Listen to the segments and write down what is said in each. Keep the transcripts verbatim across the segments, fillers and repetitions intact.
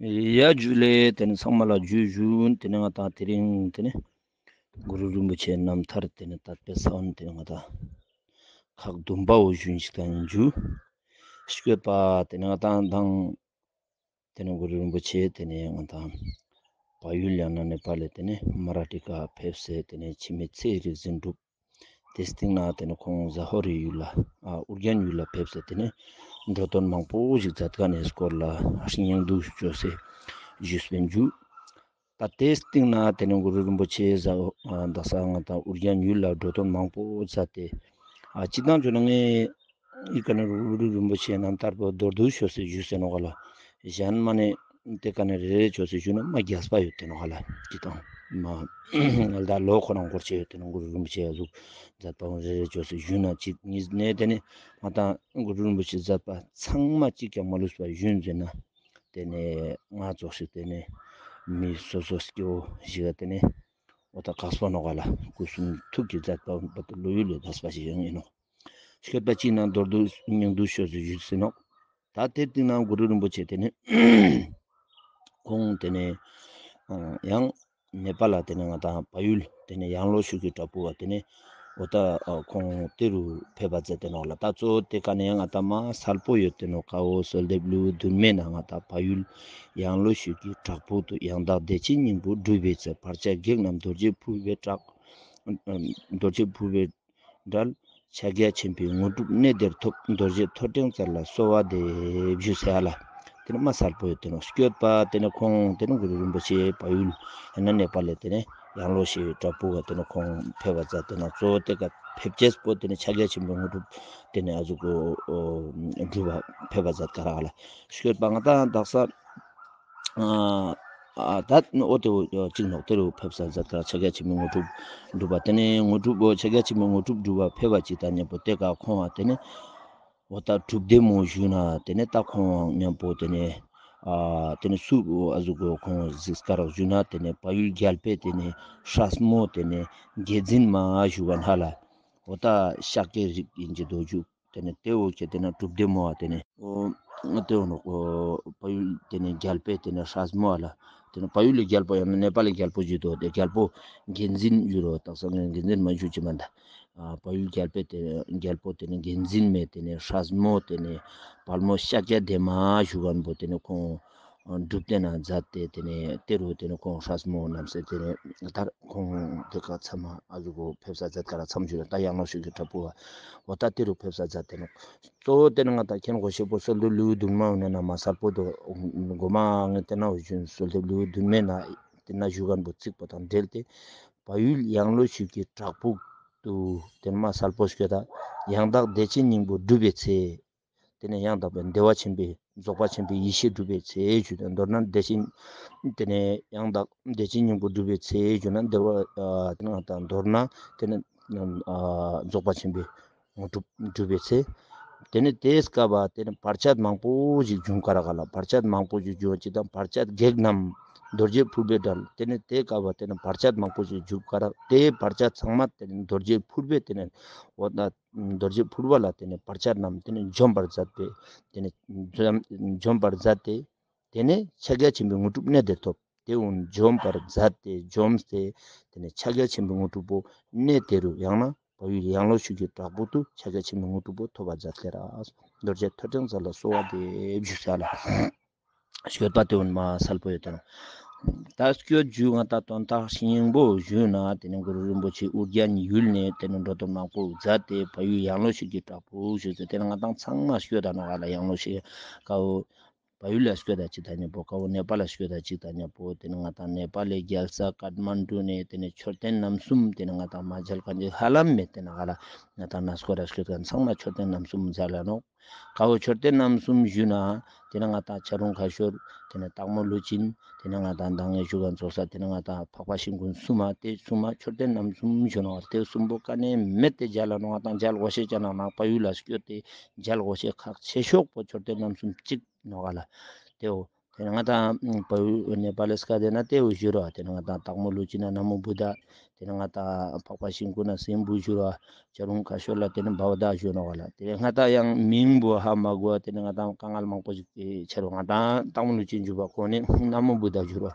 ཡ་ཇུ་ལེ། ཏེ་ནེ་ཚང་མ་ལ་ཇུ་ཞུ། ཏེ་ནེ་ང་ཏང་དེ་རིང་ཏེ་ནེ་གུ་རུ་རིན་པོ་ཆེ་རྣམ་ཐར་ཏེ་ནེ་དད་པའི་ས་བོན་ཏེ་ནེ་ང་ཏང་ཁག་བདུན་པ་བོ་ཞུ་ཞིག་ཏང་ཞུ། སྐྱོད་པ་ཏེ་ནེ་ང་ཏང་དང་ཏེ་ནེ་གུ་རུ་རིན་པོ་ཆེ་ཏེ་ནེ་ང་ཏང་བལ་ཡུལ་ཡང་ན་ནེ་པ་ལེ་ཏེ་ནེ་མ་ར་ཊི་ཀ་ཕེབས་སེ་ཏེ་ནེ་འཆི་མེད་ཚེའི་རིག་འཛིན་སྒྲུབ། ཏེ་སྟིང་ནེ་ཏེ་ནེ་ཁོང་ཟ་ཧོར་རི་ཡུལ་ལ་ཨ་ཨུར་རྒྱན་ཡུལ་ལ་ཕེབས་སེ་ཏེ་ནེ་འགྲོ་དོན་མང་པོ་ཞིག་མཛད་ཁན་ནི་སྐོར་ལ་སྙིང་བསྡུས་ཅོས་སེ་ཞུས་པིན་ཞུ། ད་ཏེ་སྟིང་ནེ་ཏེ་ནེ་གུ་རུ་རིན་པོ་ཆེ་ཟ་ཨ་དག་ས་ང་ཏང་ཨུར་རྒྱན་ཡུལ་ལ་འགྲོ་དོན་མང་པོ་མཛད་དེ་ཨ་སྤྱིར་བཏང་ཅོ་ན་ངས་འི་ཀ་ནེ་གུ་རུ་རིན་པོ་ཆེ་རྣམ་ཐར་པོ་མདོར་བསྡུས་ཅོས་སེ་ཞུས་སེ་ནོག་ག་ལ། གཞན་མ་ནེ་ཏེ་ཀ་ནེ་རེ་རེ་ཅོས་སེ་ཞུ་ན་མ་རྒྱས་པ་ཡོད་དེ་ནོག་ག་ལ། སྤྱིར་བཏང་མ་ང་ད་ལོ་ཁོ་རང་འགོར་ཆེ་ཡོད་དེ་ནོག། གུ་རུ་རིན་པོ་ཆེ་ཡ་ཟུག་མཛད་པ་རེ་རེ་ཅོས་སེ་ཞུ་ན་གཅིག་གཉིས་ནེ་ཏེ་ནེ་ང་ཏང་གུ་རུ་རིན་པོ་ཆེ་མཛད་པ་ཚང་མ་གཅིག་ཀྱང་མ་ལུས་པ་ཞུན་ཟེར་ན་ཏེ་ནེ་ང་ཙོགས་ཤིག་ཏེ་ནེ་མི་སོ་སོ་སྐྱེ་བོ་ཞིག་ག་ཏེ་ནེ་འོ་ད་ཁག་པོ་ནོག་ག་ལ། སྐུ་གསུང་ཐུགས་ཀྱི་མཛད་པ་བོ་ལོ་ཡུལ་ལས་འདས་པ་ཞིག་ཡང་ཨིན་ནོག། སྐྱོད་པ་གཅིག་ནང་མདོར་བསྡུས་སྙིང་བསྡུས་ཅོས་སེ་ཞུས་སེ་ནོག། ད་ཏེ་སྟིང་ནེ་གུ་རུ་རིན་པོ་ཆེ་ཏེ་ནེ་ཁོང་ཏེ་ནེ་ཡང་ནེ་པ་ལ་ཏེ་ནེ་ང་ཏང་བལ་ཡུལ་ཏེ་ནེ་ཡང་ལོ་ཤུགས་ཀྱི་དྲག་པོ་བ་ཏེ་ནེ་འོ་ད་ཁོང་ཏེ་རུ་ཕེབས་པ་མཛད་དེ་ནོག་ལ། ད་གཙོ་བོ་ཏེ་ཀ་ནེ་ཡང་ང་ཏང་མ་སལ་པོ་ཡོད་དེ་ནོག། ཀ་བོ་གསོལ་འདེབས་ལེའུ་བདུན་མའི་ནང་ང་ཏང་བལ་ཡུལ་ཡང་ལོ་ཤུགས་ཀྱི་དྲག་པོ་དུ། ཡང་དག་བདེ་ཆེན་སྙིང་པོ་སྒྲུབ་པའི་ཚེ། བར་ཆད་བགེགས་རྣམས་རྡོ་རྗེ་ཕུར་པའི་བྲག་རྡོ་རྗེ་ཕུར་པའི་བྲག་ལ། ཕྱག་རྒྱ་ཆེན་པོའི་དངོས་གྲུབ་གནས་དེར་ཐོབ། རྡོ་རྗེ་ཐོད་ཕྲེང་རྩལ་ལ་གསོལ་བ་འདེབས། ཞུས་སེ་ཡ་ལ། ཏེ་ནེ་མ་སལ་པོ་ཡོད་དེ་ནོག། སྐྱོད་པ་ཏེ་ནེ་ཁོང་ཏེ་ནེ་གུ་རུ་རིན་པོ་ཆེ་བལ་ཡུལ་ཡང་ན་ནེ་པ་ལ་ཏེ་ནེ་ཡང་ལོ་ཤུགས་དྲག་པོ་བ་ཏེ་ནེ་ཁོང་ཕེབས་པ་མཛད་དེ་ནོག། གཙོ་བོ་ཏེ་ཀ་ཕེབས་ཅེས་པོ་ཏེ་ནེ་ཕྱག་རྒྱ་ཆེན་པོའི་དངོས་གྲུབ་ཏེ་ནེ་ཨ་ཟུག་གོ་སྒྲུབ་པ་ཕེབས་པ་མཛད་ཀ་རག་ལ། སྐྱོད་པ་ང་ཏང་དག་ས་ཨ་ད་འོ་ཏེ་བོ་གཅིག་ནོག། ཏེ་རུ་ཕེབས་ས་མཛད་ཀ་ཕྱག་རྒྱ་ཆེན་པོའི་དངོས་གྲུབ་སྒྲུབ་པ་ཏེ་ནེ་དངོས་གྲུབ་བོ་ཕྱག་རྒྱ་ཆེན་པོའི་དངོས་གྲུབ་སྒྲུབ་པ་ཕེབས་པ་ཅིག་དང་མཉམ་པོ་ཏེ་ཀ་ཁོང་བ་ཏེ་ནེ་འོ་ད་གྲུབ་བདེ་མོ་ཞུ་ན་ཏེ་ནེ་ད་ཁོང་མཉམ་པོ་ཏེ་ནེ་ཨ་ཏེ་ནེ་སུ་ཨ་ཟུག་གོ་ཁོང་གཟིགས་ཀ་རག་ཞུ་ན་ཏེ་ནེ་བལ་ཡུལ་རྒྱལ་པོའི་ཏེ་ནེ་སྲས་མོ་ཏེ་ནེ་རྒྱལ་འཛིན་མ་ཞུ་བ་ཧ་ལ། འོ་ད་ཤཱཀྱའི་རིགས་ཨིན་གྱི་མདོ་རྒྱུད། ཏེ་ནེ་ཏེ་བོ་ཁྱེད་ཏེ་ནེ་གྲུབ་བདེ་མོ་བ་ཏེ་ནེ་འོ་ཏེ་བོ་ནོ་བལ་ཡུལ་ཏེ་ནེ་རྒྱལ་པོའི་ཏེ་ནེ་སྲས་མོ་བ་ལ། ཏེ་ནེ་བལ་ཡུལ་ལ་རྒྱལ་པོ་ཡང་ན་ནེ་པ་ལ་རྒྱལ་པོ་ཞུ་དོ། ཏེ་རྒྱལ་པོ་རྒྱལ་འཛིན་ཞུ་རོ། དག་ས་ངས་རྒྱལ་འཛིན་མ་ཞུ་ཅི་མན་ད། ཨ་བལ་ཡུལ་རྒྱལ་པོའི་ཏེ་རྒྱལ་པོ་ཏེ་ནེ་རྒྱལ་འཛིན་མའི་ཏེ་ནེ་སྲས་མོ་ཏེ་ནེ་དཔལ་མོ་ཤཱཀྱ་དེ་མ་ཞུ་མཁན་པོ་ཏེ་ནེ་ཁོང་སྒྲུབ་སྡེ་ན་མཛད་དེ་ཏེ་ནེ་ཏེ་རུ་ཏེ་ནེ་ཁོང་སྲས་མོ་རྣམས་སེ་ཏེ་ནེ་ད་ཁོང་ཏེ་ཀ་ཚང་མ་ཨ་ཟུག་གོ་ཕེབས་ས་མཛད་ཀ་རག་མཚམས་ཞུ་ན་ད་ཡང་ལོ་ཤུགས་ཀྱི་དྲག་པོ་བ་འོ་ད་ཏེ་རུ་ཕེབས་ས་མཛད་དེ་ནོག། གཙོ་བོ་ཏེ་ནེ་ང་ཏང་མཁྱེན་དགོས་ཤེས་པོ་གསོལ་འདེབས་ལེའུ་བདུན་མའི་ནང་ན་མ་སལ་པོ་དོ་མགོ་མ་ངས་ཏེ་ན་བོ་ཞུན་གསོལ་འདེབས་ལེའུ་བདུན་མའི་ནང་ཏེ་ན་ཞུ་མཁན་པོ་ཚིག་པོ་དང་འབྲེལ་ཏེ་བལ་ཡུལ་ཡང་ལོ་ཤུགས་ཀྱི་དྲག་པོ་དུ་ཏེ་ནེ་མ་སལ་པོ་སྐྱོད་ད་ཡང་དག་བདེ་ཆེན་སྙིང་པོ་སྒྲུབ་པའི་ཚེ། ཏེ་ནེ་ཡང་དག་པའི་བདེ་བ་ཆེན་པོའི་རྫོགས་པ་ཆེན་པོའི་ཡེ་ཤེས་སྒྲུབ་པའི་ཚེ་ཞུ་ན་མདོར་ན་བདེ་ཆེན་ཏེ་ནེ་ཡང་དག་བདེ་ཆེན་སྙིང་པོ་སྒྲུབ་པའི་ཚེ་ཞུ་ན་བདེ་བ་ཨ་ཏེ་ནེ་ང་ཏང་མདོར་ན་ཏེ་ནེ་ཨ་རྫོགས་པ་ཆེན་པོའི་དངོས་གྲུབ་སྒྲུབ་པའི་ཚེ། ཏེ་ནེ་ཏེའི་སྐབས་ཏེ་ནེ་བར་ཆད་མང་པོ་ཞིག་བྱུང་ཀ་རག་ག་ལ། བར་ཆད་མང་པོ་ཞིག་བྱུང་ཅི་དང་བར་ཆད་བགེགས་རྣམས་རྡོ་རྗེ་ཕུར་པའི་བྲག་ལ། ཏེ་ནེ་ཏེའི་སྐབས་ཏེ་ནེ་བར་ཆད་མང་པོ་ཞིག་བྱུང་ཀ་རག། ཏེའི་བར་ཆད་ཚང་མ་ཏེ་ནེ་རྡོ་རྗེ་ཕུར་པའི་ཏེ་ནེ་འོ་ན་རྡོ་རྗེ་ཕུར་པ་ལ་ཏེ་ནེ་བར་ཆད་རྣམས་ཏེ་ནེ་འཇོམས་པར་མཛད་པའི་ཏེ་ནེ་འཇོམས་པར་མཛད་དེ། ཏེ་ནེ་ཕྱག་རྒྱ་ཆེན་པོའི་དངོས་གྲུབ་གནས་དེར་ཐོབ། ཏེ་འོ་འཇོམས་པར་མཛད་དེ་འཇོམས་ཏེ་ཏེ་ནེ་ཕྱག་རྒྱ་ཆེན་པོའི་དངོས་གྲུབ་པོ་གནས་དེ་རུ་ཡང་ན་བལ་ཡུལ་ཡང་ལོ་ཤུགས་ཀྱི་དྲག་པོ་དུ་ཕྱག་རྒྱ་ཆེན་པོའི་དངོས་གྲུབ་པོ་ཐོབ་པར་མཛད་དེ་ར། རྡོ་རྗེ་ཐོད་ཕྲེང་རྩལ་ལ་གསོལ་བ་འདེབས་ཞུས་ས་ལ། སྐྱོད་པ་ཏེ་འོ་མ་སལ་པོ་ཡོད་དེ་ནོག། ད་སྐྱོད་ཞུ་ང་ད་དོན་དག་སྙིང་པོ་ཞུ་ན་ཏེ་ནེ་གུ་རུ་རིན་པོ་ཆེ་ཨུར་རྒྱན་ཡུལ་ནེ་ཏེ་ནེ་འགྲོ་དོན་མང་པོ་མཛད་དེ་བལ་ཡུལ་ཡང་ལོ་ཤུགས་ཀྱི་དྲག་པོ་ཞུས་ཏེ་ཏེ་ནེ་ང་ཏང་ཚང་མ་སྐྱོད་ད་ནོག་ག་ལ། ཡང་ལོ་ཤུགས་ཀ་བོ་བལ་ཡུལ་ལ་སྐྱོད་ད་ཅིག་དང་མཉམ་པོ་ཀ་བོ་ནེ་པ་ལ་སྐྱོད་ད་ཅིག་དང་མཉམ་པོ་ཏེ་ནེ་ང་ཏང་ནེ་པ་ལའི་རྒྱལ་ས་ཀཏ་མན་ཌུ་ནེ་ཏེ་ནེ་མཆོད་རྟེན་རྣམ་གསུམ་ཏེ་ནེ་ང་ཏང་མ་མཇལ་ཁན་ཅིག་ཧ་ལམ་མེད། ཏེ་ནེ་ག་ལ་ང་ཏང་ན་སྐོར་ར་སྐྱོད་ཁན་ཚང་མ་མཆོད་རྟེན་རྣམ་གསུམ་མཇལ་ལ་ནོག། ཀ་བོ་མཆོད་རྟེན་རྣམ་གསུམ་ཞུ་ན་ཏེ་ནེ་ང་ཏང་བྱ་རུང་ཁ་ཤོར་ཏེ་ནེ་སྟག་མོ་ཀླུ་བྱིན་ཏེ་ནེ་ང་ཏང་མདང་ངས་ཞུ་ཁན་ཙོགས་ས་ཏེ་ནེ་ང་ཏང་འཕགས་པ་ཤིང་ཀུན་གསུམ་མ་ཏེ་གསུམ་མ་མཆོད་རྟེན་རྣམ་གསུམ་ཞུ་ནོག། ཏེ་གསུམ་པོ་ཀ་ནེ་མེད་དེ་མཇལ་ལ་ནོག། ང་ཏང་མཇལ་དགོས་ཤེས་ཅན་ནང་ན་བལ་ཡུལ་ལ་སྐྱོད་དེ་མཇལ་དགོས་ཤེས་ཁག་ཆེ་ཤོས་པོ་མཆོད་རྟེན་རྣམ་གསུམ་གཅིག་ནོག་ག་ལ། ཏེ་འོ་ ཏེ་ནེ་ང་ཏང་བལ་ཡུལ་ནེ་པ་ལི་སྐད་ཏེ་ན་ཏེ་བོ་ཞུ་ར་ཏེ་ནེ་ང་ཏང་སྟག་མོ་ལུ་ཅི་ན་ན་མོ་བུདྡྷ། ཏེ་ནེ་ང་ཏང་འཕགས་པ་ཤིང་ཀུན་ན་སྲིན་བུ་ཞུ་ར་བྱ་རུང་ཁ་ཤོར་ལ་ཏེ་ནེ་བྷ་བ་ད་ཞུ་ནོག་ལ། ཏེ་ནེ་ང་ཏང་ཡང་མིང་བོ་ཧ་མ་གོ་བ་ཏེ་ནེ་ང་ཏང་དཀའ་ངལ་མང་པོ་ཞིག་ཆེ་རུ་ང་ཏང་སྟག་མོ་ལུ་ཅི་ཞུ་བ་ཁོ་ནེ་ན་མོ་བུདྡྷ་ཞུ་ར།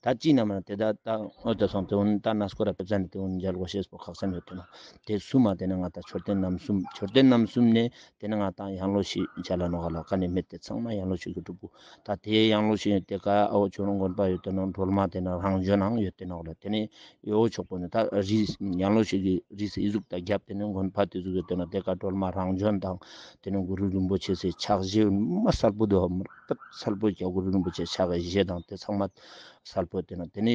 ད་ཅི་ན་མ་ན་ཏེ་ད་ད་འོ་ད་སོང་ཏེ་འུན་ད་ན་སྐོར་ར་ཕེབས་ས་ནེ་ཏེ་འུན་མཇལ་དགོས་ཤེས་པོ་ཁག་ཅན་ཡོད་ཏེ་ནོག། ཏེ་གསུམ་མ་ཏེ་ནེ་ང་ཏང་མཆོད་རྟེན་རྣམ་གསུམ་མཆོད་རྟེན་རྣམ་གསུམ་ནེ་ཏེ་ནེ་ང་ཏང་ཡང་ལོ་ཞིག་མཇལ་ལ་ནོག་ལ། ཀ་ནེ་མེད་ཏེ་ཚང་མ་ཡང་ལོ་ཞིག་གི་སྒྲུབ་པོ། ད་ཏེ་ཡང་ལོ་ཞིག་ཏེ་ཀ་འོ་ཅོ་རུང་དགོན་པ་ཡོད་ཏེ་ནོག། སྒྲོལ་མ་ཏེ་ནེ་རང་བྱོན་ནང་ཡོད་ཏེ་ནོག་ལ། ཏེ་ནེ་འོ་ཅོག་པོ་ནེ་ད་རི་ཡང་ལོ་ཞིག་གི་རི་སི་ཨི་ཟུག་ད་རྒྱབ་ཏེ་ནེ་དགོན་པ་ཏེ་ཟུག་ཡོད་ཏེ་ནོག། ཏེ་ཀ་སྒྲོལ་མ་རང་བྱོན་དང་ཏེ་ནེ་གུ་རུ་རིན་པོ་ཆེ་སི་ཕྱག་བཞེས་མ་གསལ་པོ་འདུག། མ་གསལ་པོ་རྒྱ་གུ་རུ་རིན་པོ་ཆེ་ཕྱག་བཞེས་དང་ཏེ་ཚང་མ་གསལ་པོ་ཏེ་ནེ་ཏེ་ནེ་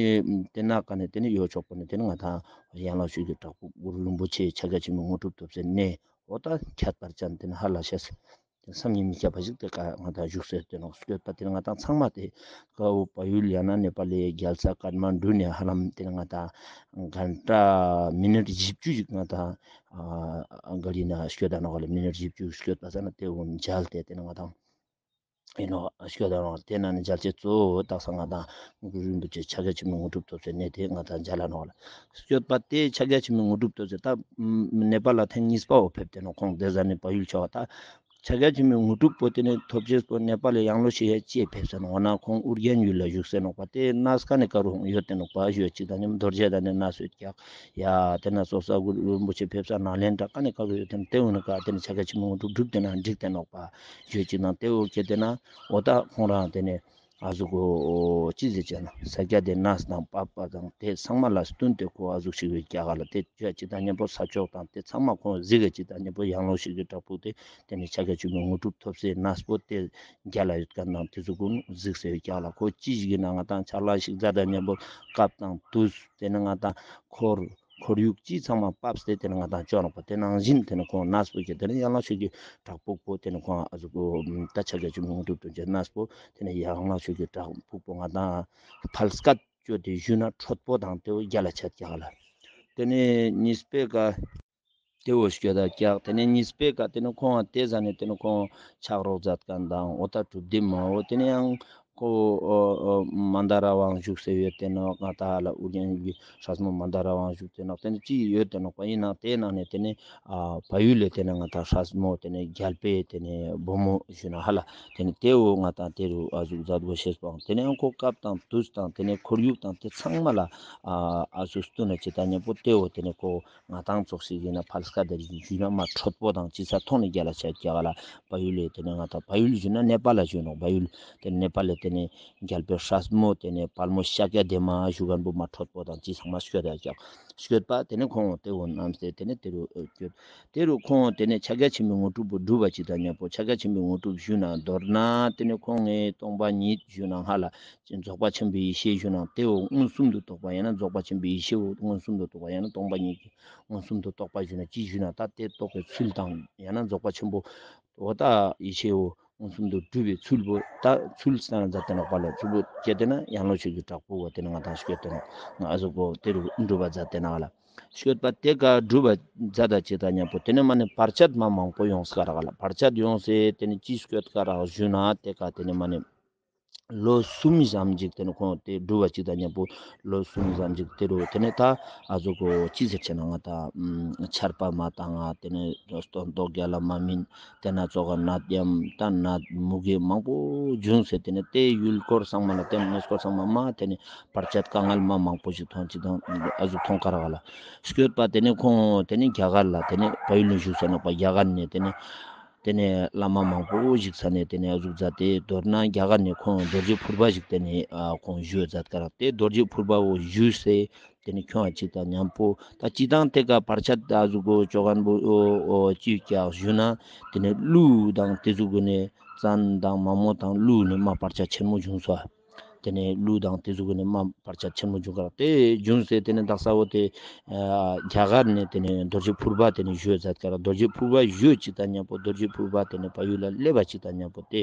ཏེ་ན་ཀ་ནེ་ཏེ་ནེ་འོ་ཅོག་པོ་ནེ་ཏེ་ནེ་ང་ཏང་ཡང་ལོ་ཞིག་གི་བྲག་ཕུག་གུ་རུ་རིན་པོ་ཆེ་ཕྱག་རྒྱ་ཆེན་མོའི་དངོས་གྲུབ་ཐོབ་སའི་གནས། འོ་ད་ཁྱད་པར་ཅན་ཏེ་ནེ་ཧ་ལ་ཤེས། བསམ་གྱིས་མི་ཁྱབ་པ་ཞིག་ཏེ་ཀ་ང་ཏང་བཞུགས་སེ་ཏེ་ནོག། སྐྱོད་པ་ཏེ་ནེ་ང་ཏང་ཚང་མ་ཏེ་ཀ་བོ་བལ་ཡུལ་ཡང་ན་ནེ་པ་ལི་རྒྱལ་ས་ཀཏ་མན་ཌུ་ནེ་ཧ་ལམ་ཏེ་ནེ་ང་ཏང་གན་ཊ་མི་ནཊ་བཞི་བཅུ་ཞིག་ང་ཏང་ཨ་ག་རི་ན་སྐྱོད་ད་ནོག་ལ། མི་ནཊ་བཞི་བཅུ་སྐྱོད་པ་ས་ན་ཏེ་བོ་མཇལ་ཏེ་ཏེ་ནེ་ང་ཏང་ཨིན་ནོག་སྐྱོད་ད་ནོག། ཏེ་ན་ནི་མཇལ་ཆེ་གཙོ་བོ་དག་ས་ང་ཏང་གུ་རུ་རིན་པོ་ཆེ་ཕྱག་རྒྱ་ཆེན་མོའི་དངོས་གྲུབ་ཐོབ་སའི་གནས་ཏེ་ང་ཏང་མཇལ་ལ་ནོག་ལ། སྐྱོད་པ་ཏེ་ཕྱག་རྒྱ་ཆེན་མོའི་དངོས་གྲུབ་ཐོབ་སའི་ད་ནེ་པ་ལ་ཐེངས་གཉིས་པ་བོ་ཕེབས་ཏེ་ནོག། ཁོང་ཏེ་ཟ་ནེ་བལ་ཡུལ་ཆ་བ་ད་ཕྱག་རྒྱ་ཆེན་མོའི་དངོས་གྲུབ་པོ་ཏེ་ནེ་ཐོབ་ཅེས་པོ་ནེ་པ་ལ་ཡང་ལོ་ཞིག་ཡ་ཅི་ཕེབས་སེ་ནོག། འོ་ན་ཁོང་ཨུར་རྒྱན་ཡུལ་ལ་བཞུགས་སེ་ནོག་པ། ཏེ་ནེ་ཀ་ནེ་ཀ་རུ་ཡོད་ཏེ་ནོག་པ། ཞུ་ཅིག་ད་ཉམ་རྡོ་རྗེ་གདན་ནེ་ནེ་སོད་ཀྱག། ཡ་ཏེ་ནེ་སོ་ས་གུ་རུ་རིན་པོ་ཆེ་ཕེབས་ས་ནཱ་ལེནྡྲ་ཀ་ནེ་ཀ་རུ་ཡོད་ཏེ་ནོག། ཏེ་འོ་ན་ཀ་ཏེ་ནེ་ཕྱག་རྒྱ་ཆེན་མོའི་དངོས་གྲུབ་གྲུབ་ཏེ་ན་འགྲིག་ཏེ་ནོག་པ། ཞུ་ཅིག་ན་ཏེ་འོ་ཁེ་ཏེ་ན་འོ་ད་ཁོང་རང་ཏེ་ནེ་ཨ་ཟུག་གོ་ཅི་ཟེར་ཅེ་ན་ས་སྐྱ་དེ་ནས་དང་པ་པ་དང་ཏེ་ཚང་མ་ལ་བསྟུན་ཏེ་ཁོ་ཨ་ཟུག་ཞིག་ཡོད་ཀྱག་ལ། ཏེ་ཅི་ད་ཉམ་པོ་ས་ཕྱོགས་དང་ཏེ་ཚང་མ་ཁོང་གཟིགས་ཀྱི་ཅི་ད་ཉམ་པོ་ཡང་ལོ་ཞིག་གི་བྲག་ཕུག་ཏེ་ཏེ་ནེ་ཕྱག་རྒྱ་ཆེན་མོའི་དངོས་གྲུབ་ཐོབ་སའི་གནས་པོ་ཏེ་རྒྱ་ལ་ཡོད་ཁན་དང་ཏེ་ཟུག་གུན་གཟིགས་སེ་ཡོད་ཀྱག་ལ། ཁོ་ཅི་ཞིག་ཡིན་ན་ང་ཏང་ཕྱག་ལས་ཤིག་མཛད་ད་ཉམ་པོ་སྐབས་དང་དུས་ཏེ་ནེ་ང་ཏང་འཁོར་ཁོར་ཡུག་ཅི་ཚང་མ་བབས་ཏེ་ཏེ་ནེ་ང་ཏང་ཅོ་ནོག་པ། ཏེ་ནང་བཞིན་ཏེ་ནེ་ཁོང་གནས་པོ་ཁེ་ཏེ་ནེ་ཡང་ལོ་ཞིག་གི་བྲག་ཕུག་པོ་ཏེ་ནེ་ཁོང་ཨ་ཟུག་གོ་ད་ཕྱག་རྒྱ་ཆེན་མོའི་དངོས་གྲུབ་ཐོབ་སའི་གནས་པོ་ཏེ་ནེ་ཡང་ལོ་ཞིག་གི་བྲག་ཕུག་པོ་ང་ཏང་ཕལ་སྐད་ཅོས་ཏེ་ཞུས་ན་འཕྲོད་པོ་དང་ཏེ་བོ་རྒྱ་ལ་ཆད་ཀྱག་ལ། ཏེ་ནེ་གཉིས་པའི་ཀ་ཏེ་བོ་སྐྱོད་ད་ཀྱག། ཏེ་ནེ་གཉིས་པའི་ཀ་ཏེ་ནེ་ཁོང་ཏེ་ཟ་ནེ་ཏེ་ནེ་ཁོང་ཕྱག་རོགས་མཛད་ཁན་དང་འོ་ད་གྲུབ་སྡེ་མ་བོ་ཏེ་ནེ་ཡང་ཁོ་འོ་འོ་མན་དཱ་ར་ཝང་བཞུགས་སེ་ཡོད་ཏེ་ནོག། ང་ཏང་ཧ་ལ་ཨུར་རྒྱན་གྱི་སྲས་མོ་མན་དཱ་ར་ཝང་བཞུགས་ཏེ་ནོག། ཏེ་ནེ་ཅི་ཡོད་ཏེ་ནོག་པ། ཡིན་ནའང་ཏེ་ནང་ནེ་ཏེ་ནེ་ཨ་བལ་ཡུལ་ལ་ཏེ་ནེ་ང་ཏང་སྲས་མོ་ཏེ་ནེ་རྒྱལ་པོའི་ཏེ་ནེ་བུ་མོ་ཞུ་ན་ཧ་ལ། ཏེ་ནེ་ཏེ་བོ་ང་ཏང་ཏེ་རུ་ཨ་ཟུག་མཛད་དགོས་ཤེས་པོའང་ཏེ་ནེ་ཡང་ཁོ་སྐབས་དང་དུས་དང་ཏེ་ནེ་ཁོར་ཡུག་དང་ཏེ་ཚང་མ་ལ་ཨ་ཨ་ཟུག་བསྟུན་ན་ཅི་ད་ཉམ་པོ་ཏེ་བོ་ཏེ་ནེ་ཁོ་ང་ཏང་ཙོགས་ཤིག་ཡིན་ན་ཕལ་སྐད་དེ་ཞུས་ན་མ་འཕྲོད་པོ་དང་ཅི་ས་ཐོག་ནེ་རྒྱ་ལ་ཆད་ཀྱག་ལ། བལ་ཡུལ་ལ་ཏེ་ནེ་ང་ཏང་བལ་ཡུལ་ཞུ་ན་ནེ་པ་ལ་ཞུ་ནོག། བལ་ཡུལ་ཏེ་ནེ་ནེ་པ་ལ་ཏེ་ནེ་རྒྱལ་པོའི་སྲས་མོ་ཏེ་ནེ་དཔལ་མོ་ཤཱཀྱ་དེ་མ་ཞུ་ཁན་པོ་མ་འཕྲོད་པོ་དང་ཅི་ཚང་མ་སྐྱོད་ད་ཀྱག། སྐྱོད་པ་ཏེ་ནེ་ཁོང་ཏེ་བོ་རྣམས་ཏེ་ཏེ་ནེ་ཏེ་རུ་སྐྱོད། ཏེ་རུ་ཁོང་ཏེ་ནེ་ཕྱག་རྒྱ་ཆེན་མོའི་དངོས་གྲུབ་པོ་སྒྲུབ་པ་ཅིག་དང་ཉམ་པོ་ཕྱག་རྒྱ་ཆེན་མོའི་དངོས་གྲུབ་ཞུ་ན་མདོར་ན་ཏེ་ནེ་ཁོང་ངི་སྟོང་པ་ཉིད་ཞུ་ན་ཧ་ལ་རྫོགས་པ་ཆེན་པོའི་ཡེ་ཤེས་ཞུ་ན་ཏེ་བོ་མངོན་སུམ་དུ་རྟོགས་པ་ཡང་ན་རྫོགས་པ་ཆེན་པོའི་ཡེ་ཤེས་བོ་མངོན་སུམ་དུ་རྟོགས་པ་ཡང་ན་སྟོང་པ་ཉིད་ཀྱི་མངོན་སུམ་དུ་རྟོགས་པ་ཞུ་ན་ཅི་ཞུ་ན་ད་ཏེ་རྟོགས་པའི་ཚུལ་དང་ཡང་ན་རྫོགས་པ་ཆེན་པོ་འོ་ད་ཡེ་ཤེས་བོ་མངོན་སུམ་དུ་སྒྲུབ་པའི་ཚུལ་བོ་ད་ཚུལ་ས་ན་མཛད་དེ་ནོག་པ་ལ། ཚུལ་བོ་ཁྱེར་ཏེ་ན་ཡང་ལོ་ཞིག་གི་བྲག་ཕུག་པོ་ཏེ་ནེ་ང་ཏང་སྐྱོད་དེ་ནོག། ང་ཨ་ཟུག་གོ་ཏེ་རུ་སྒྲུབ་པ་མཛད་དེ་ནོག་ལ། སྐྱོད་པ་ཏེ་ཀ་སྒྲུབ་པ་མཛད་ད་ཅིག་དང་ཉམ་པོ་ཏེ་ནེ་མ་ནེ་བར་ཆད་མ་མང་པོ་ཡོངས་ཀ་རག་ལ། བར་ཆད་ཡོངས་སེ་ཏེ་ནེ་ཅི་སྐྱོད་ཀ་རག་ཞུ་ན་ཏེ་ཀ་ཏེ་ནེ་མ་ནེ་ལོ་གསུམ་ཙམ་ཅིག་ཏེ་ནེ་ཁོང་ཏེ་སྒྲུབ་པ་ཅིག་དང་ཉམ་པོ་ལོ་གསུམ་ཙམ་ཅིག་ཏེ་རུ་ཏེ་ནེ་ད་ཨ་ཟུག་གོ་ཅི་ཟེར་ཆེ་ན་ང་ཏང་ཆར་པ་མ་བཏང་ང་ཏེ་ནེ་སྟོན་ཐོག་རྒྱ་ལ་མ་སྨིན། ཏེ་ནེ་ཙོགས་ནད་ཡམས་ད་ནད་མུ་གེ་མང་པོ་བྱུང་སེ་ཏེ་ནེ་ཏེ་ཡུལ་སྐོར་ཚང་མ་ལ་ཏེ་གནས་སྐོར་ཚང་མ་མ་ཏེ་ནེ་བར་ཆད་དཀའ་ངལ་མ་མང་པོ་ཞིག་ཐོན་ཅིག་དང་ཨ་ཟུག་ཐོན་ཀ་རག་ལ། སྐྱོད་པ་ཏེ་ནེ་ཁོང་ཏེ་ནེ་རྒྱ་གར་ལ་ཏེ་ནེ་བལ་ཡུལ་ནེ་བཞུགས་སེ་ནོག་པ། རྒྱ་གར་ནེ་ཏེ་ནེ་ཏེ་ནེ་བླ་མ་མང་པོ་ཞིག་ས་ནེ་ཏེ་ནེ་ཨ་ཟུག་མཛད་དེ་མདོར་ན་རྒྱ་གར་ནེ་ཁོང་རྡོ་རྗེ་ཕུར་པ་ཞིག་ཏེ་ནེ་ཨ་ཁོང་ཞུ་མཛད་ཀ་རག། ཏེ་རྡོ་རྗེ་ཕུར་པ་བོ་ཞུས་སེ་ཏེ་ནེ་ཁྱོང་ཅིག་དང་ཉམ་པོ་ད་ཅི་དང་ཏེ་ཀ་བར་ཆད་ད་ཟུག་གོ་ཅོ་ཁན་པོ་ཨོ་ཨོ་ཅི་ཀྱག་ཞུ་ན་ཏེ་ནེ་ཀླུ་དང་ཏེ་ཟུག་གོ་ནེ་བཙན་དང་མ་མོ་དང་ཀླུ་ནེ་མ་བར་ཆད་ཆེན་མོ་བྱུང་སོ། ཏེ་ནེ་ཀླུ་དང་ཏེ་ཟུག་གོ་ནེ་མ་བར་ཆད་ཆེན་མོ་བྱུང་ཀ་རག། ཏེ་བྱུང་སེ་ཏེ་ནེ་དག་ས་བོ་ཏེ་ཨ་རྒྱ་གར་ནེ་ཏེ་ནེ་རྡོ་རྗེ་ཕུར་པ་ཏེ་ནེ་ཞུ་མཛད་ཀ་རག། རྡོ་རྗེ་ཕུར་པ་ཞུ་ཅིག་དང་ཉམ་པོ་རྡོ་རྗེ་ཕུར་པ་ཏེ་ནེ་བལ་ཡུལ་ལ་སླེབས་པ་ཅིག་དང་ཉམ་པོ་ཏེ་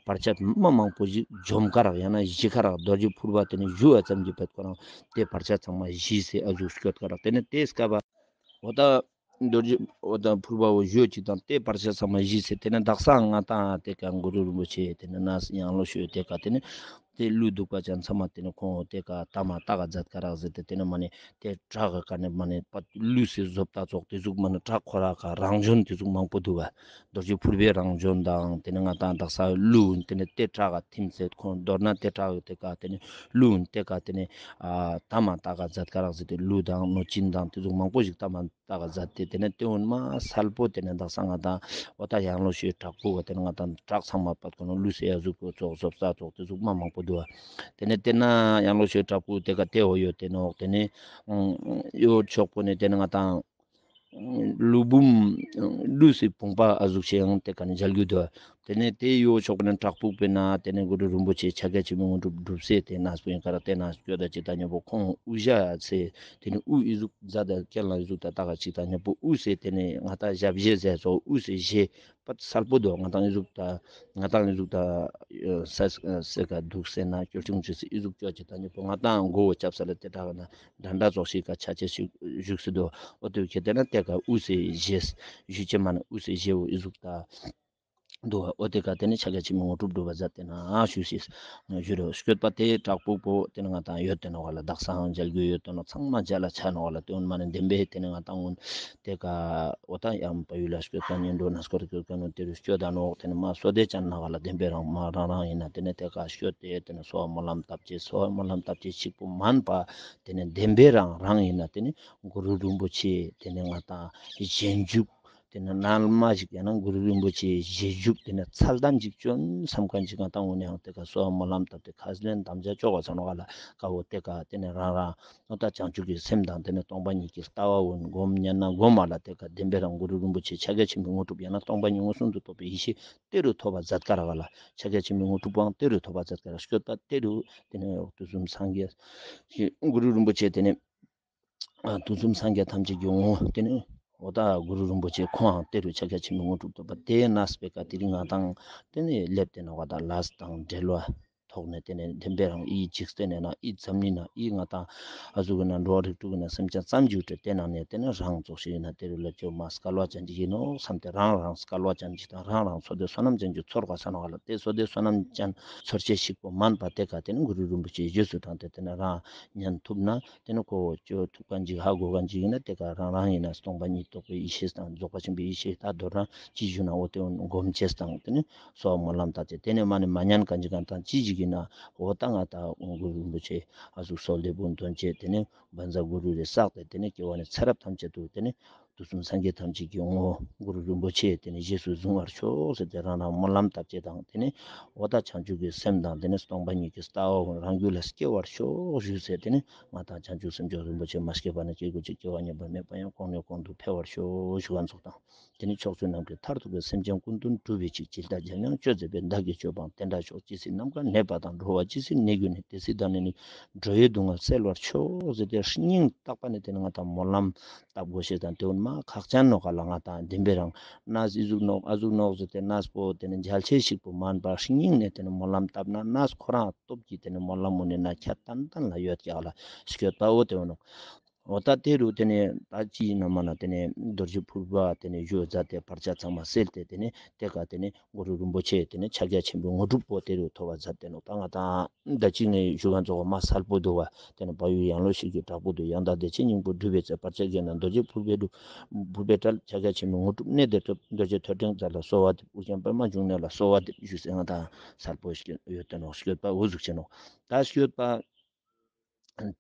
བར་ཆད་མ་མང་པོ་ཞིག་འཇོམས་ཀ་རག་ཡང་ན་ཞི་ཀ་རག། རྡོ་རྗེ་ཕུར་པ་ཏེ་ནེ་ཞུ་བ་ཙམ་གྱི་ཕེད་ཁོ་རང་ཏེ་བར་ཆད་ཚང་མ་ཞི་སེ་ཨ་ཟུག་སྐྱོད་ཀ་རག། ཏེ་ནེ་ཏེ་སྐབས་པ་འོ་ད་ རྡོ་རྗེ་འོ་ད་ཕུར་པ་བོ་བཞོ་ཅིག་དང་དེ་བར་ཆད་ཚང་མ་ཞི་སེ་དེ་ནས་དག་ས་ང་ཏང་དེ་ཀ་གུ་རུ་རིན་པོ་ཆེ་དེ་ནས་ནས་ཡང་ལོ་ཤོད་དེ་ཀ་དེ་ནས་དེ་ཀླུ་གདུག་པ་ཅན་ཚང་མ་དེ་ནས་ཁོང་དེ་ཀ་ཐ་མ་ཏ་ག་མཛད་ཀ་རག་ཟེར་ཏེ་དེ་ནས་མ་ནེ་དེ་བྲག་གི་ཀ་ནས་མ་ནེ་པ་ལུས་སེ་བཟོ་ལྟ་ཙོགས་དེ་ཟུག་མ་ནེ་བྲག་ཁོ་ར་ཀ་རང་བྱོན་དེ་ཟུག་མང་པོ་འདུག་བ། རྡོ་རྗེ་ཕུར་པའི་རང་བྱོན་དང་དེ་ནས་ང་ཏང་དག་ས་ཀླུ་དེ་ནས་དེ་བྲག་ག་ཐིམ་སེ་ཁོང་མདོར་ན་དེ་བྲག་གི་དེ་ཀ་དེ་ནས་ཀླུ་དེ་ཀ་དེ་ནས་ཨ་ཐ་མ་ཏ་ག་མཛད་ཀ་རག་ཟེར་ཏེ་ཀླུ་དང་གནོད་སྦྱིན་དང་དེ་ཟུག་མང་པོ་ཞིག་ཐ་མ་ཏ་ག་མཛད་དེ་དེ་ནས་དེ་འོན་མ་སལ་པོ་དེ་ནས་དག་ས་ང་ཏང་འོ་ད་ཡང་ལོ་ཤོད་བྲག་ཕུག་ག་དེ་ནས་ང་ཏང་བྲག་ཚང་མ་པད་ཀོ་ནོ་ལུས་སེ་ཡ་ཟུག་པོ་ཙོགས་བཟོ་ལྟ་ཙོགས་དེ་ཟུག་མ་མང་པོ་འདུག་བ། དེ་ནས་དེ་ན་ཡང་ལོ་ཤོད་བྲག་ཕུག་དེ་ཀ་དེ་འོ་ཡོད་དེ་ནོག། དེ་ནས་ཡོ་ཕྱོགས་པོ་ནས་དེ་ནས་ང་ཏང་ཀླུ་འབུམ་ཀླུ་སི་བུམ་པ་ཨ་ཟུག་ཤེས་ཡང་དེ་ཀ་ནས་མཇལ་རྒྱུ་འདུག། དེ་ནས་དེ་ཡོ་ཕྱོགས་པོ་ནས་བྲག་ཕུག་པའི་ན་དེ་ནས་གུ་རུ་རིན་པོ་ཆེ་ཕྱག་རྒྱ་ཆེན་པོའི་དངོས་གྲུབ་སྒྲུབ་སེ་དེ་ནས་སྤུན་ཀ་ར་དེ་ན་སྐྱོད་ད་ཅིག་ད་ཉེ་པོ་ཁོང་དབུ་ཞྭ་ཚེ་དེ་ནས་དབུ་ཨི་ཟུག་མཛད་ད་ཀྱེན་ལ་ཨི་ཟུག་ད་ཏ་ག་ཅིག་ད་ཉེ་པོ་དབུ་སེ་དེ་ནས་ང་ཏང་ཞབས་ཞེ་ཟེར་ཙོགས་དབུ་སེ་ཞེ་པད་སལ་པོ་འདུག། ང་ཏང་ཨི་ཟུག་ད་ང་ཏང་ཨི་ཟུག་ད་ས་ས་ཀ་འདུག་སེ་ན་སྐྱོར་ཆུང་ཅི་སེ་ཨི་ཟུག་ཅོ་ཅི་ད་ཉེ་པོ་ང་ཏང་མགོ་བོ་ཆབ་ས་ལ་དེ་དྲག་ན་འདྲ་འདྲ་ཙོགས་ཤིག་ཀ་ཆ་ཆེ་ཞིག་བཞུགས་སེ་འདུག། འོ་དེ་ཁྱེད་དེ་ན་དེ་ཀ་དབུ་སེ་ཞེས་ཞུ་ཅེས་མ་ན་དབུ་སེ་ཞེ་བོ་ཨི་ཟུག་ད་འདུག། འོ་དེ་ཀ་དེ་ནས་ཕྱག་རྒྱ་ཆེན་པོའི་དངོས་གྲུབ་སྒྲུབ་པ་མཛད་དེ་ན་ཞུ་ཞེས་ཞུ་རོ། སྐྱོད་པ་དེ་བྲག་ཕུག་པོ་དེ་ནས་ང་ཏང་ཡོད་དེ་ནོག་ག་ལ་དག་ས་ཧང་མཇལ་རྒྱུ་ཡོད་དེ་ནོག། ཚང་མ་མཇལ་ལ་ཆ་ནོག་ག་ལ་དེ་འོན་མ་ནེ་བདེན་པའི་དེ་ནས་ང་ཏང་འོན་དེ་ཀ་འོ་ད་ཡང་བལ་ཡུལ་ལ་སྐྱོད་ཀ་ཉིན་འགྲོ་ན་སྐོར་སྐྱོད་ཀ་ནོ་དེ་རུ་སྐྱོད་ད་ནོག། དེ་ནས་མ་སོ་དེ་ཅན་ནོག་ག་ལ་བདེན་པའི་རང་མ་རང་རང་ཡིན་ན་དེ་ནས་དེ་ཀ་སྐྱོད་དེ་དེ་ནས་གསོལ་བ་སྨོན་ལམ་བཏབ་ཅེས་གསོལ་བ་སྨོན་ལམ་བཏབ་ཅེས་ཞིག་པོ་མན་པ་དེ་ནས་བདེན་པའི་རང་རང་ཡིན་ན་དེ་ནས་གུ་རུ་རིན་པོ་ཆེ་དེ་ནས་ང་ཏང་རྗེས་འཇུག་དེ་ནས་ནང་མ་ཞིག་ཡང་ན་གུ་རུ་རིན་པོ་ཆེ་རྗེས་འཇུག་དེ་ནས་མཚན་ལྡན་ཅིག་བྱོན་བསམ་མཁན་ཅིག་ང་ཏང་འོ་ནས་ཡང་དེ་ཀ་གསོལ་བ་སྨོན་ལམ་བཏབ་སྟེ་ཁས་ལེན་དམ་བཅའ་ཅོག་ག་ཚ་ནོག་ག་ལ་ཀ་བོ་དེ་ཀ་དེ་ནས་རང་རང་འོ་ད་བྱང་ཆུབ་ཀྱི་སེམས་དང་དེ་ནས་སྟོང་པ་ཉིད་ཀྱི་ལྟ་བ་འོ་སྒོམ་ཉན་ན་སྒོམ་མ་ལ་དེ་ཀ་བདེན་པའི་རང་གུ་རུ་རིན་པོ་ཆེ་ཕྱག་རྒྱ་ཆེན་པོའི་དངོས་གྲུབ་ཡང་ན་སྟོང་པ་ཉིད་མངོན་སུམ་དུ་རྟོགས་པའི་ཡེ་ཤེས་དེ་རུ་ཐོབ་པ་མཛད་ཀ་རག་ག་ལ་ཕྱག་རྒྱ་ཆེན་པོའི་དངོས་གྲུབ་པའང་དེ་རུ་ཐོབ་པ་མཛད་ཀ་རག། སྐྱོད་པ་དེ་རུ་དེ་ནས་འོ་དུས་གསུམ་སངས་རྒྱས་ཀྱི་གུ་རུ་རིན་པོ་ཆེ་དེ་ནས་ཨ་དུས་གསུམ་སངས་རྒྱས་ཐམས་ཅད་ཀྱི་ངོ་བོ་དེ་ནི་འོ་ད་གུ་རུ་རིན་པོ་ཆེ་ཁོང་ཡང་དེ་རུ་ཕྱག་རྒྱ་ཆེན་པོའི་དངོས་གྲུབ་ཐོབ་པ་དེ་ན་སྤེ་ཀ་དེ་རིང་ང་ཏང་དེ་ནི་སླེབས་ཏེ་ནོག་ག་ད་ལས་དང་འབྲེལ་བ་ཐོག་ནས་དེ་ནི་བདེན་པའི་རང་ཨི་འཇིག་རྟེན་ནས་ན་ཨི་འཛམ་གླིང་ན་ཨི་ང་ཏང་ཨ་ཟུག་གི་ན་འགྲོ་བ་རིགས་དྲུག་གི་ན་སེམས་ཅན་ཙམ་འཇུག་བྲལ་དེ་ནང་ནས་དེ་ནི་རང་ཙོགས་ཤིག་ཡིན་ན་དེ་རུ་སླེབས་ཆོག་མ་སྐལ་བ་ཅན་ཅིག་ཡིན་ནོག་བསམ་སྟེ་རང་རང་སྐལ་བ་ཅན་ཅིག་དང་རང་རང་བསོད་བདེ་བསོད་ནམས་ཅན་ཅིག་ཚོར་ག་ས་ནོག་ག་ལ་དེ་བསོད་བདེ་བསོད་ནམས་ཅན་ཚོར་ཅེས་ཞིག་པོ་མན་པ་དེ་ཀ་དེ་ནི་གུ་རུ་རིན་པོ་ཆེ་རྗེས་སུ་འབྲངས་ཏེ་དེ་ནི་རང་ཉན་ཐུབ་ན་དེ་ནི་ཁོ་བོ་ཅོ་ཐུབ་མཁན་ཅིག་ཧ་གོ་མཁན་ཅིག་ཡིན་ན་དེ་ཀ་རང་རང་ཡིན་ན་སྟོང་པ་ཉིད་རྟོགས་པའི་ཡེ་ཤེས་དང་རྫོགས་པ་ཆེན་པོའི་ཡེ་ཤེས་ད་མདོར་ན་ཅི་ཞུ་ན་འོ་དེ་འོ་སྒོམ་ཅེས་དང་དེ་ནི་གསོལ་བ་སྨོན་ལམ་བཏབ་ཅེས་དེ་ནི་མ་ནི་མ་ཉན་མཁན་ཅིག་གང་དང་ཅི་ཞིག་ཡིན་ན་འོ་ད་ང་ད་གུ་རུ་རིན་པོ་ཆེ་ཨ་ཟུག་གསོལ་འདེབས་འདོན་ཅེས་དེ་ནི་བཛྲ་གུ་རུ་རེ་བསགས་ཏེ་དེ་ནི་སྐྱེ་བ་ནས་ཚེ་རབས་ཐམས་ཅད་དུ་དེ་ནི་དུས་གསུམ་སངས་རྒྱས་ཐམས་ཅད་ཀྱི་ངོ་བོ་གུ་རུ་རིན་པོ་ཆེ་དེ་ནི་རྗེས་སུ་བཟུང་བར་ཤོག་ཟེར་ཏེ་རང་རང་སྨོན་ལམ་བཏབ་ཅེས་དང་དེ་ནི་འོ་ད་བྱང་ཆུབ་ཀྱི་སེམས་དང་དེ་ནི་སྟོང་པ་ཉིད་ཀྱི་ལྟ་བ་རང་རྒྱུད་ལ་སྐྱེ་བར་ཤོག་ཞུས་ཟེར་དེ་ནི་ང་དང་བྱང་ཆུབ་སེམས་མཆོག་རིན་པོ་ཆེ་མ་སྐྱེས་པ་ནས་སྐྱེ་དགུ་བྱེད་སྐྱེ་བ་ཉམས་པ་མེད་པ་ཡང་གོང་ནས་གོང་དུ་འཕེལ་བར་ཤོག་ཞུ་བ་ཚོགས་དང་། དེ་ནི་ཕྱོགས་བཅུ་ནམ་མཁའི་མཐར་ཐུག་པའི་སེམས་ཅན་ཀུན་དོན་སྒྲུབ་པའི་ཕྱིར། ཇི་ལྟར་འཇམ་དབྱངས་སྤྱོད་མཛད་པའི་བདག་གིས་སྤྱོད་པའང་དེ་འདྲ་ཤོག །ཇི་སྲིད་ནམ་མཁའ་གནས་པ་དང་། འགྲོ་བ་ཇི་སྲིད་གནས་གྱུར་ནས། དེ་སྲིད་བདག་ནི་ནི་འགྲོ་བའི་སྡུག་བསྔལ་སེལ་བར་ཤོག །ཟེར་ཏེ་སྙིང་ཐག་པ་ནས་དེ་ནི་ང་དང་སྨོན་ལམ་བཏབ་དགོས་ཤེས་དང་དེ་འོ་ན་མ་ཁག་ཅན་ནོག་ག་ལ། ང་དང་བདེན་པའི་རང་གནས་ཨི་ཟུག་ནོག་ཨ་ཟུག་ནོག་ཟེར་ཏེ་གནས་པོ་དེ་ནི་འཇལ་ཆེས་ཤིག་པོ་མན་པ་སྙིང་ནས་དེ་ནི་སྨོན་ལམ་བཏབ་ན་གནས་ཁོ་རང་སྟོབས་ཀྱིས་དེ་ནི་སྨོན་ལམ་མོ་ནི་ན་ཁྱད་ཏན་ཏན་ལ་ཡོད་ཀྱག་ལ་སྐྱོད་པ་འོ་དེ་འོ་ནོག། འོ་ད་དེ་རུ་དེ་ནས་ད་ཅི་ཡིན་ན་མ་ན་དེ་ནས་རྡོ་རྗེ་ཕུར་པ་དེ་ནས་བཞུགས་མཛད་དེ་བར་ཆད་ཚང་མ་སེལ་ཏེ་དེ་ནས་དེ་ཀ་དེ་ནས་གུ་རུ་རིན་པོ་ཆེ་དེ་ནས་ཕྱག་རྒྱ་ཆེན་པོའི་དངོས་གྲུབ་པོ་དེ་རུ་ཐོབ་པ་མཛད་དེ་ནོག། ད་ང་དང་ད་ཅི་ངས་བཞུགས་ཁན་ཚོགས་མ་སལ་པོ་འདུག་བ། དེ་ནས་བལ་ཡུལ་ཡང་ལོ་ཤིག་གི་བྲག་ཕུག་ཏུ་ཡང་དག་བདེ་ཆེན་སྙིང་པོ་སྒྲུབ་པའི་ཚེ་བར་ཆད་བརྒྱད་ན་རྡོ་རྗེ་ཕུར་པའི་སྒྲུབ་ཕུར་པའི་གྲལ་ཕྱག་རྒྱ་ཆེན་པོའི་དངོས་གྲུབ་གནས་དེར་ཐོབ། རྡོ་རྗེ་ཐོད་ཕྲེང་རྩལ་ལ་གསོལ་བ་འདེབས། ཨོ་རྒྱན་པདྨ་འབྱུང་གནས་ལ་གསོལ་བ་འདེབས་ཞུས་ཟེར་ང་དང་སལ་པོ་ཞིག་ཡོད་དེ་ནོག། སྐྱོད་པ་འོ་ཟུག་ཆེ་ནོག། ད་སྐྱོད་པ།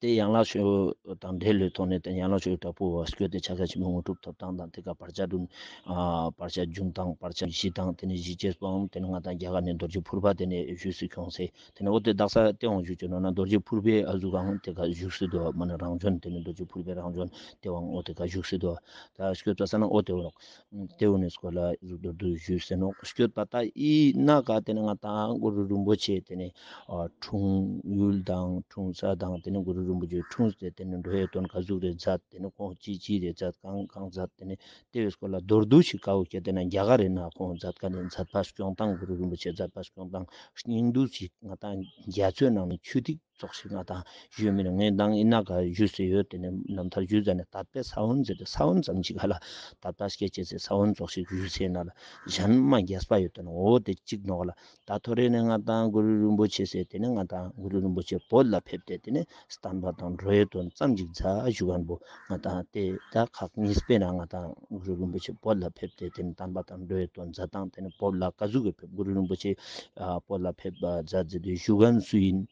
དེ་ཡང་ལ་ཤོད་དང་འབྲེལ་ལོས་ཐོག་ནས་དེ་ཡང་ལ་ཤོད་དྲག་པོ་བ་སྐྱོད་དེ་ཕྱག་རྒྱ་ཆེན་པོའི་དངོས་གྲུབ་ཐོབ་སྟངས་དང་དེ་ཀ་བར་ཆད་བརྒྱུད་ཨ་བར་ཆད་བྱུང་སྟངས་བར་ཆད་ཞི་སྟངས་དེ་ནས་ཞི་བྱེད་པའང་དེ་ནས་ང་དང་རྒྱ་གར་ནས་རྡོ་རྗེ་ཕུར་པ་དེ་ནས་བཞུགས་སུ་ཁྱོངས་སེ་དེ་ནས་འོ་དེ་དག་ས་དེ་བང་བཞུགས་ཀྱི་ནོ་ན་རྡོ་རྗེ་ཕུར་པའི་ཨ་ཟུག་གང་དེ་ཀ་བཞུགས་སུ་དོ་མ་ན་རང་བྱོན་དེ་ནས་རྡོ་རྗེ་ཕུར་པའི་རང་བྱོན་དེ་བང་འོ་དེ་ཀ་བཞུགས་སུ་དོ། ད་སྐྱོད་པ་ས་ན་འོ་དེ་བང་དེ་འོ་ནས་སྐོར་ལ་ཟུག་རྡོ་རྡོ་བཞུགས་སེ་ནོག། སྐྱོད་པ་ད་ཨི་ན་ཀ་དེ་ནས་ང་དང་གུ་རུ་རིན་པོ་ཆེ་དེ་ནས་ཨ་འཁྲུངས་ཡུལ་དང་འཁྲུངས་ས་དང་དེ་ནས་གུ་རུ་རིན་པོ་ཆེ་འཁྲུངས་ཏེ་དེ་ནས་འགྲོ་ཡའི་དོན་ག་ཟུག་རེ་མཛད་དེ་ནས་ཁོང་ཅི་ཅི་རེ་མཛད་གང་གང་མཛད་དེ་ནས་དེ་བས་སྐོར་ལ་མདོར་བསྡུས་ཤིག་ཀ་བོ་ཁྱེད་དེ་ན་རྒྱ་གར་རེ་ན་ཁོང་མཛད་ཀ་ནས་མཛད་པ་སྐྱོང་སྟངས་གུ་རུ་རིན་པོ་ཆེ་མཛད་པ་སྐྱོང་སྟངས་སྙིང་བསྡུས་ཤིག་ང་དང་རྒྱ་མཚོའི་ནང་ནས་ཆུ་ཐིགས་ ཙོགས་ཤིག་ང་དང་ཞུ་མི་ནང་ངས་དང་ཨི་ན་ག་ཞུས་སེ་ཡོད། དེ་ནས་རྣམ་ཐར་ཞུས་ཟ་ནས་དད་པའི་ས་བོན་ཟེར་ཏེ་ས་བོན་ཙམ་ཅིག་ཧ་ལ་དད་པ་སྐྱེ་ཅེས་སི་ས་བོན་ཙོགས་ཤིག་ཞུས་སེ་ན་ལ་གཞན་མ་རྒྱས་པ་ཡོད་དེ་ནོག་འོ་དེ་གཅིག་ནོག་ལ། ད་ཐོ་རེ་ནས་ང་དང་གུ་རུ་རིན་པོ་ཆེ་ཟེར་དེ་ནས་ང་དང་གུ་རུ་རིན་པོ་ཆེ་བོད་ལ་ཕེབས་ཏེ་དེ་ནས་བསྟན་པ་དང་འགྲོ་བའི་དོན་ཙམ་ཅིག་མཛད་ཞུ་མཁན་པོ་ང་དང་དེ་ད་ཁག་གཉིས་པའི་ནང་ང་དང་གུ་རུ་རིན་པོ་ཆེ་བོད་ལ་ཕེབས་ཏེ་དེ་ནས་བསྟན་པ་དང་འགྲོ་བའི་དོན་མཛད་སྟངས། དེ་ནས་བོད་ལ་ག་ཟུག་གི་ཕེབས་གུ་རུ་རིན་པོ་ཆེ་ཨ་བོད་ལ་ཕེབས་མཛད་མཛད་དེ་ཞུ་མཁན་སུ་ཡིན།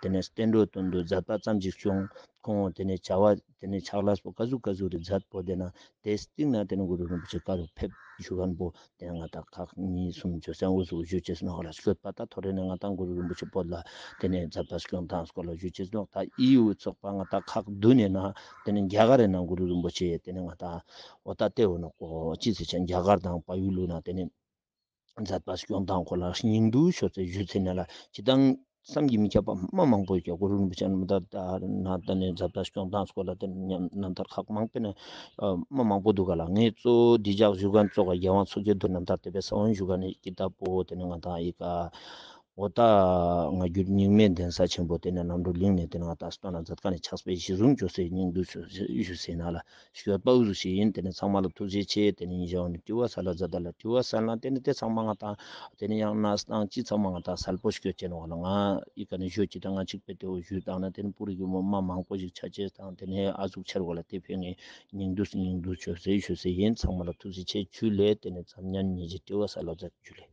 དེ་ནས་བསྟན་འགྲོའི་དོན་དུ་མཛད་པ་ཙམ་ཅིག་བྱུང་། ཁོང་དེ་ནས་བྱ་བ་དེ་ནས་ཕྱག་ལས་པོ་ག་ཟུག་ག་ཟུག་རེ་མཛད་པོ་དེ་ན་དེ་སྟིང་ན་དེ་ནས་གུ་རུ་རིན་པོ་ཆེ་ག་རུ་ཕེབས་ཞུ་མཁན་པོ་དེ་ནས་ང་དང་ཁག་གཉིས་གསུམ་བཅོ་ས་འུ་ཟུག་ཞུ་ཅེས་ནོག་ལ། ཤོད་པ་ད་ཐོ་རེ་ནས་ང་དང་གུ་རུ་རིན་པོ་ཆེ་བོད་ལ་དེ་ནས་མཛད་པ་སྐྱོང་སྟངས་སྐོར་ལ་ཞུ་ཅེས་ནོག་ད་ཨི་འུ་ཚོགས་པ་ང་དང་ཁག་བདུན་ནས་ན་དེ་ནས་རྒྱ་གར་རེ་ན་གུ་རུ་རིན་པོ་ཆེ་དེ་ནས་ང་དང་འོ་ད་དེ་འོ་ནོག་གོ་ཅི་ཟེར་ཅན་རྒྱ་གར་དང་བལ་ཡུལ་ལུ་ན་དེ་ནས་མཛད་པ་སྐྱོང་སྟངས་སྐོར་ལ་སྙིང་བསྡུས་ཤོད་ཚེ་ཞུ་ཚེ་ན་ལ་ཅི་དང་བསམ་གྱིས་མི་ཁྱབ་པ་མ་མང་པོ་ཡོད་ཀྱག་གུ་རུ་རིན་པོ་ཆེ་རྣམ་ཐར་ད་ན་ད་ནས་མཛད་པ་སྐྱོང་སྟངས་སྐོར་ལ་དེ་ནས་རྣམ་ཐར་ཁག་མང་པོ་ནས་མ་མང་པོ་འདུག་ག་ལ། ངས་གཙོ་བོ་འདི་ཅག་ཞུ་མཁན་གཙོ་བོ་རྒྱལ་དབང་མཚོ་སྐྱེས་རྡོར་རྣམ་ཐར་དེ་བས་ས་བོན་ཞུ་མཁན་ནི་ཀི་ཏབ་པོ་དེ་ནས་ང་དང་ཨི་ཀ་འོ་ད་སྔ་འགྱུར་རྙིང་མའི་གདན་ས་ཆེན་པོ་དེ་ནས་རྣམ་གྲོལ་གླིང་ནས་དེ་ནས་ང་དང་སྟོན་ན་མཛད་མཁན་ནི་ཕྱག་དཔེ་གཞི་བཟུང་བཅོས་སེ་སྙིང་བསྡུས་ཞུ་ཟེར་ན་ལ། ཤོད་པ་འུ་ཟུག་ཞིག་ཡིན། དེ་ནས་ཚང་མ་ལ་ཐུགས་རྗེ་ཆེ། དེ་ནས་ཡིན་ཞའོ་ནི་དྲི་བ་སལ་ལ་མཛད་ད་ལ་དྲི་བ་སལ་ན་དེ་ནས་དེ་ཚང་མ་ང་དང་དེ་ནས་ཡང་ན་སྟངས་ཅི་ཚང་མ་ང་དང་གསལ་པོ་ཤོད་ཅེས་ནོག་ལ། ང་ཨི་ཀ་ནས་ཞུ་ཅི་དང་ང་ཅིག་པེ་དེ་འོ་ཞུས་དང་ན་དེ་ནས་པུ་རི་གི་མོ་མ་མང་པོ་ཞིག་ཆ་ཅེས་དང་དེ་ནས་ཨ་ཟུག་ཆར་གོ་ལ་དེ་ཕན་ངེ་སྙིང་བསྡུས་སྙིང་བསྡུས་ཆོས་ཟེར་ཞུ་ཟེར་ཡིན། ཚང་མ་ལ་ཐུགས་རྗེ་ཆེ། ཇུ་ལེ། དེ་ནས་ཚམ་ཉན་ཉེ་ཅི་དྲི་བ་སལ་ལ་མཛད། ཇུ་ལེ།